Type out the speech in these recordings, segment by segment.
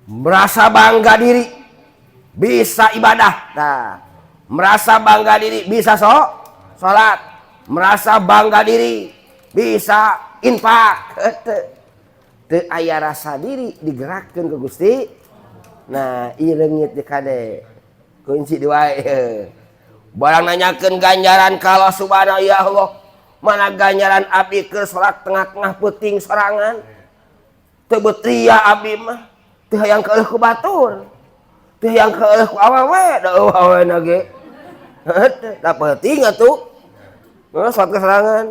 Merasa bangga diri bisa ibadah. Nah, merasa bangga diri bisa salat, merasa bangga diri bisa infak. Teu teu aya rasa diri digerakkeun ke Gusti. Nah, ieu leungit di kade. Kunci di wae. Barang nanyakeun ganjaran ka Allah Subhanahu, ya Allah, mana ganjaran abdi keur salat tengah-tengah peuting sorangan? Teu betria abdi mah. Teu hayang keuleuh ku batur. Teu hayang keuleuh ku awewe, da eueuh awewena ge. Heuh, da peuting atuh. Heeh, salat kesorangan.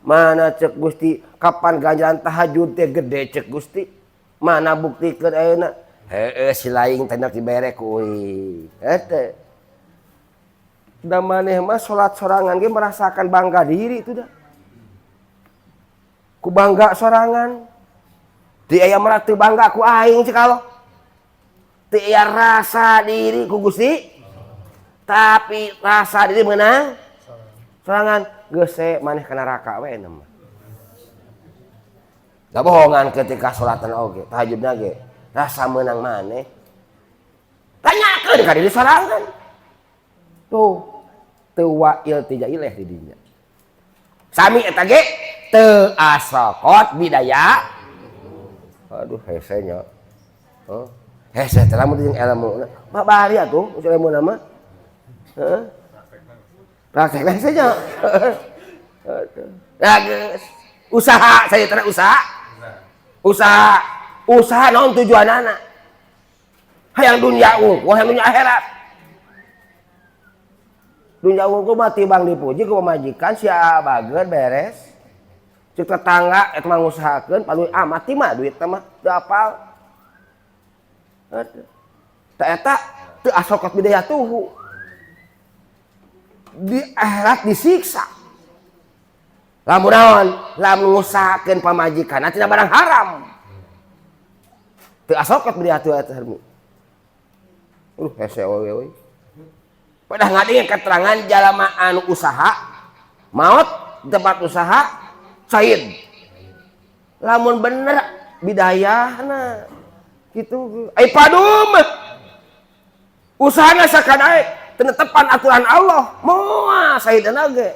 Mana cek Gusti, kapan ganjaran tahajud teh gede cek Gusti? Mana buktikeun ayeuna? Heeh, si laing teh dibere ku uing. Heuh. Da maneh mah salat sorangan ge merasakan bangga diri itu dah. Ku bangga sorangan. Ti aya mah teu bangga ku aing cek Allah. Teu aya rasa diri ku Gusti. Tapi rasa diri meunang sorangan, geus maneh ka neraka we mah. Gak bohongan ketika salatan oge, tahajudna ge rasa meunang maneh. Tanyakeun ka diri sorangan. Tuh, teu wa iltija ilaih di dinya. Sami eta ge teu asaqot bidaya. Aduh, hese nya. Oh. Hese teh lamun jeung ilmu. Mah bari atuh ilmu mah. Heeh. Praktek hese nya. Aduh. Nah, geus. Usaha saya teh usaha. Usaha. Usaha naon tujuanana? Hayang dunia unggul, hayang dunia akhirat. Dunia unggul mah tibang dipuji ku pamajikan sia bager beres. Cek tetangga eta mah ngusahakeun paluy amat mah duit mah teu apal. Tah eta teu asaqot bidayatuhu. Di akhirat disiksa. Lamun naon? Lamun ngusahakeun pamajikanna tina barang haram. Teu asaqot bidayatuhu eta hermi. Hese we we. Pada ngadengin keterangan jalma anu usaha maot di tempat usaha syahid. Lamun bener bidayahna gitu. Ai padum usahana sakadaek teu netepan aturan Allah, moal syahidna ge.